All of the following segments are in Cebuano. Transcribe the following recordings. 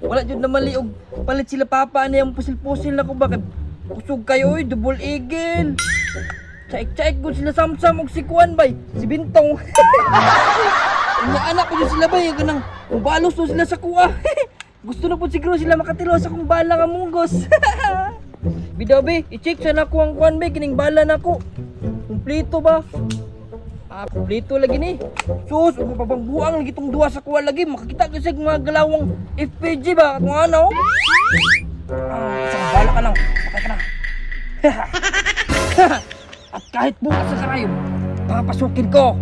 Wala jud na mali og palit sila papa ani ang pusil-pusil na ko ba kay kusog kayo oy, double eagle. Chaik-chaik gud sila samsam og si Kuan bay, si Bintong. Unya anak ko jud sila bay kanang mubalos to sila sa kuha. Gusto na pud siguro sila makatilo sa kong bala nga munggos. Bidaw be, i-check sa nako ang kuan bay kining bala nako. Kumpleto ba? Ah, kumpleto lagi ni. Sus, ug pabangbuang lagi tong duha sa kuha lagi. Makakita gyud sa mga galawang FPG ba kung ano. Ah, isa ka bala ka lang. Patay ka na. At kahit bukas sa karayom, papasukin ko.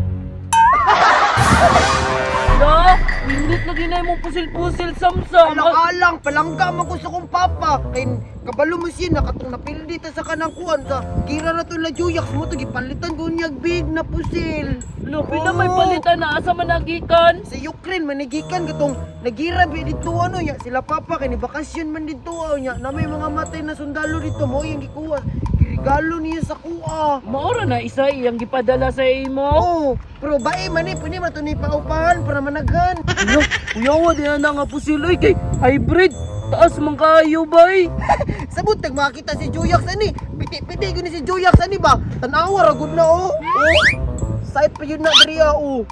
Na, nindot lagi na imong pusil-pusil samsam. Alang-alang, palangga man ko sa kong papa. Kay kabalo mo siya, nakatong napildi ta sa kanang kuan sa gira na to la Juyax mo to gipalitan ko niya big na pusil. Lo, pila may palitan na asa man nagikan? Sa Ukraine manigikan katong nagira bi dito ano nya sila papa kay ni bakasyon man dito nya na may mga matay na sundalo dito mo yung gikuha. Regalo niya sa kuha. Maora na isa iyang gipadala sa imo. Oo, pero bae man eh, pwede man to ni paupahan para managhan. Ano? Kuyawa din na nga pusil oy kay hybrid. Taas man kaayo bay. Sabot tag makita si Juyax ani. Piti-piti gyud ni si Juyax ani ba? Tanawa ra gud na oh. Oh. Side pa yun na diri ah, oh.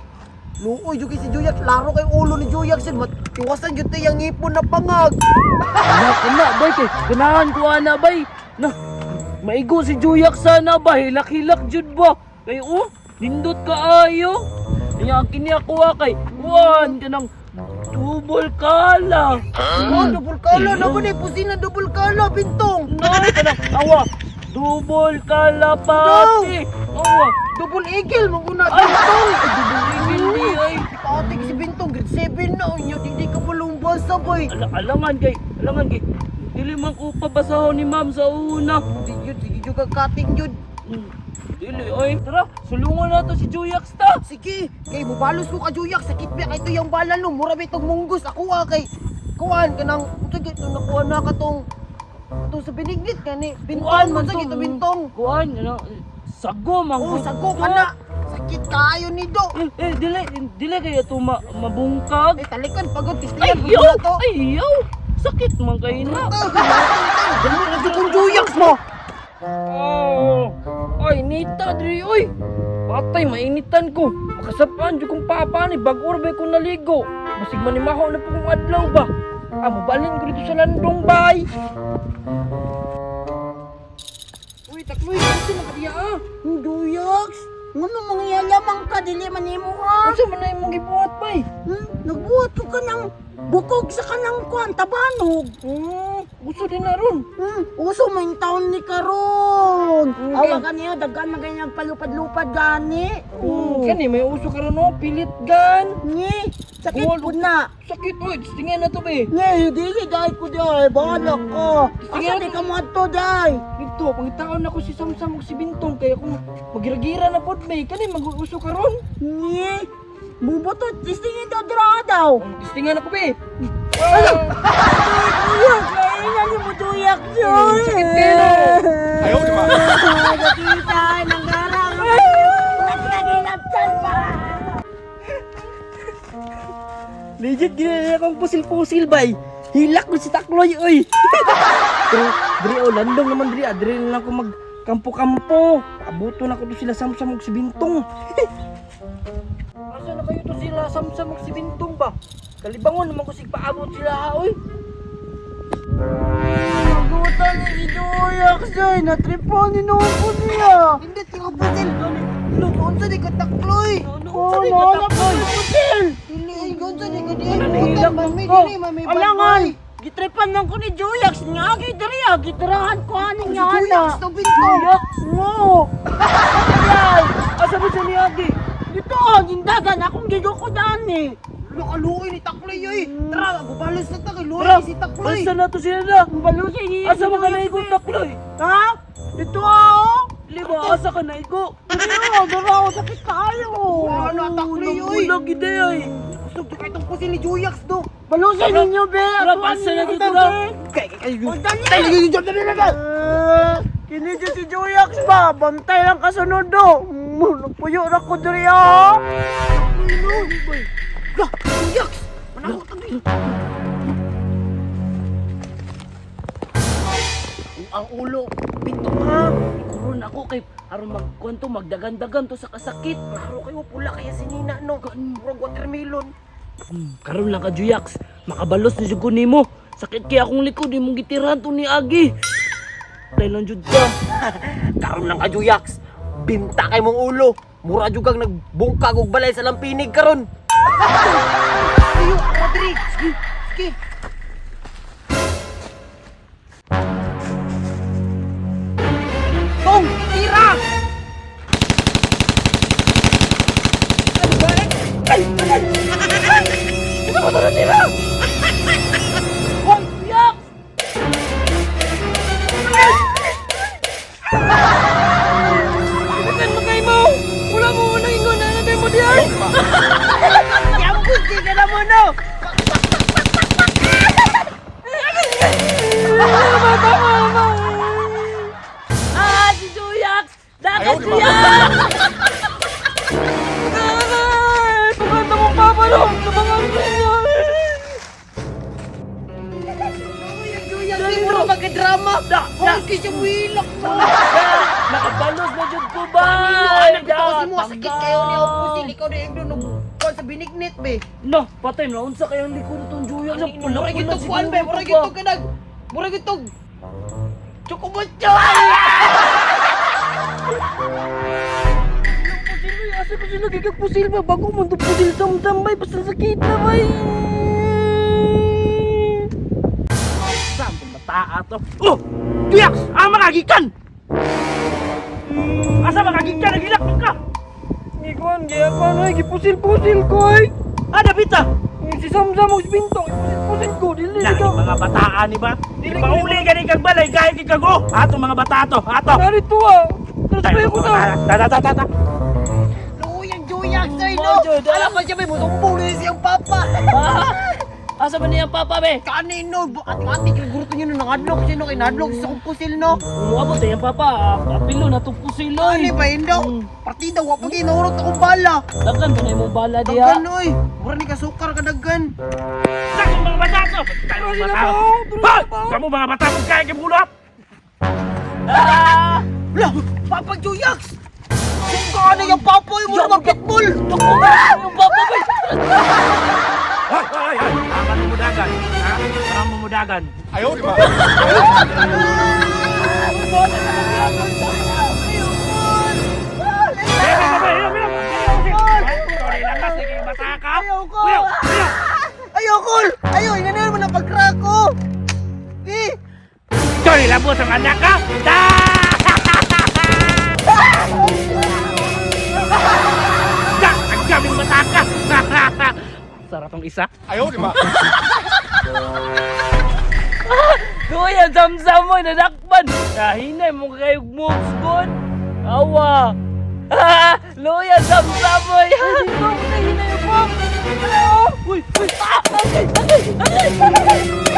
Luoy jud kay si Juyax, laro kay ulo ni Juyax yun. Iwasan jud tay ang ngipon na pangag. Anak na bay kay ganahan ko ana bay. Na maigo si Juyak sana ba hilak-hilak jud ba. Kay oh, nindot kaayo. Nya ang kini ako ah, kay kuan kanang double kala. Oh, double kala na ba ni pusina double kala bintong. No, kanang awa. Double kala pati. Awa. Double eagle mo guna Ay, bintong. Ay, double eagle di ay. Patik si bintong grade 7 na unya di di ka palumbasa boy. Alangan kay dili man ko pabasahon ni ma'am sa una. Di jud sige jud ka kating jud. Dili ay. Tara, sulungan na to si Juyak ta. Sige, kay mubalos ko ka Juyak, sakit ba kay to yung bala no, mura ba itong munggos ako ah kay kuan kanang sige to nakuha na ka tong to sa binignit kani bintong man sa gito bintong. Kuan, ano, sago man. Oh, ko sago to. ka na. Sakit kaayo ni do. Eh, eh, dili, dili kaya to mabungkag. Eh talikan pagod Ay, tistiyan yo! na to. Ay, yo! Sakit man kayo na. Damo na jud kong Juyak mo. Oh, ay nita diri oy. Patay mainitan ko. Makasapaan jud kong papa ni bag-o ra ba ko naligo. Basig manimaho na po kong adlaw ba. Ah, mobalhin ko dito sa landong bay. Uy, takloy, kasi makadiya ah. Duyaks! Ngano mangyalamang ka, dili man nimo ha? Unsa man na imong gibuhat bay? Hmm? Nagbuhat ko ka ng bukog sa kanang kuan, tabanog. Gusto din na ron. Uso man yung taon ni karon. Okay. Awa ganiyo, daghan man ganyan palupad-lupad gani. Kani may uso karon no, pilit gan. Ni, sakit Gol. po na. Sakit oy, tingnan na to be. Ni, dili dai ko dai, bahala ko. Sige. Asa di ka mo adto dai? Dito, pangitaon ako si Samsam ug si Bintong kaya kung magira-gira na pod may kani mag-uso karon. Ni, bubutot, tistingin daw dira daw. Tingnan ako be. Duyak, kailan ni mo duyak, Joy. Sakit kayo na. Ayaw, di ba? Nakita, nanggarang. Nagkaginapsan pa. Legit ginala akong pusil-pusil bay. Hilak ko si Takloy oy. Pero diri oh landong naman diri ah, diri na lang ko mag kampo-kampo. Abuto na ko to sila Samsam ug si Bintong. Asa na kayo to sila Samsam ug si Bintong ba? Kalibangon naman ko sig paabot sila ha oy. Nagutan ni si Duyak, Joy. Natripon ni noon ko niya. Hindi ka pusil. Unsa di ka takloy? Ano, Oh, unsa di ka nahanap ko takloy? yung pusil. Dili ay unsa di ka di. nahilak Mami ko. dili mami. Alangan. Gitripan lang ko ni Juyak. Nga, gidiri ah. Gitirahan ko aning nga Juyak ana. to bintong. Juyak? Ngo. Ay, Asa ba siya niagi? dito ah, gindagan akong gigukudan eh. Nakaluoy ni Takloy oy. Tara, bubalos na ta kay luoy Tara, si Takloy. Basta na to sila na. Balusin niya. Asa man ka naigo takloy? Ha? Dito ah, oh. Dili ba asa ka naigo? Dito, dara ako sakit kaayo. Wala na Takloy oy. Bulag gid ay. Kusog to kay tong pusil ni Juyax do. Balusin ninyo, be. Tara, Atuan basta na ninyo to, ito, tara. be. Kay kay O, dali! Kini dyan si Juyax ba? Bantay lang kasunod do. Nagpuyo na ko diri ah. Lah, Juyax. Manahog ta diri. Ang ulo, pito ha. Kuron ako kay aron magkwento magdagan-dagan to sa kasakit. Klaro kayo pula kaya si Nina no. Murag watermelon. Karon lang ka Juyax, makabalos ni jud ko nimo. Sakit kay akong likod imong gitirahan to ni Agi. Tay lang jud ka. Karon lang ka Juyax. Binta kay mong ulo. Mura jud kang nagbungkag og balay sa lampinig karon. Ayo, Rodri. Sige, sige. Tong, tira! Hoy, Juyax! Bisan mo kay mo. Wala mo unang ingon na na mo diyan. Yampus, di ka na mo, no! Ah, si Juyax! Dagat Juyax! Ay, pagkanta mong papa no. Tabangan ko niya. Juyax, di mo na magka-drama! Huwag kayo siya muhilak mo! Nakabalos na jud ko ba? Anak, ito kasi mo, sakit kayo niya. Pusil, ikaw na yung doon. Kuwan sa binignit, be. No, patay na unsa kayang likod itong Juyax? Pula Murag pula itong kuwan, be. siguro Murag to ba? itong kanag. Murag itong... Chocomucho! Pusil ba? Asa pa sila gigag pusil ba? Bago mo itong pusil samsam bay. Basta sakit na bay. Saan itong bata ato? Oh! Juyax! Ah, makagikan! Asa makagikan? Nagilak mo ka! Gikuan, gaya ko ano eh. Gipusil-pusil ko eh. Ah, dapita! Si Samsam og bintong, ipusil-pusil ko. Dili Lagi ka. mga bataan ni ba? Dili Pauli ka ni kag balay gay kay kag oh. Ato mga bata to, ato. Narito ah. Transfer ko na. Ta ta ta ta. ta. Luyang Juyax, ay no! Oh, Jude, ah. Alam pa siya, may musumbong na siyang papa! Ah! Asa man niyang papa be? Kanino? Ati-ati, kay guruto niyo no, nangadlok siya no, kay nadlok siya akong pusil no. Umuabot ay ang papa, apilo na itong pusiloy. Ano ba yun daw? Partida, wa pa ginurot akong bala. Daghan ba na imong bala diha? Daghan oy. Mura ni kasukar kadaghan. Sa akong mga bata to. Tayo mga bata. Hoy! Kamu mga bata kung kaya kay bulap. Ah! Lah, Papa Juyax! Sungka na yung papa mo na mag-pitbull! Yung papa be! Hoy, hoy, hoy. Apa mo dagan? Ha? Para mo dagan. Ayoko! Ayoko! Ayo, inanan mo na pagkrako! Eh! Sorry, labos ang anak ka! Da! Da! Ang daming bata ka! Sarap ang isa. Luya, samsam mo, nadakpan! Kahinay mo kayo moves god! Awa! Ah! Luya, samsam mo! Dito, hinay mo. Uy! Uy! Ah! Agay! Agay! Agay!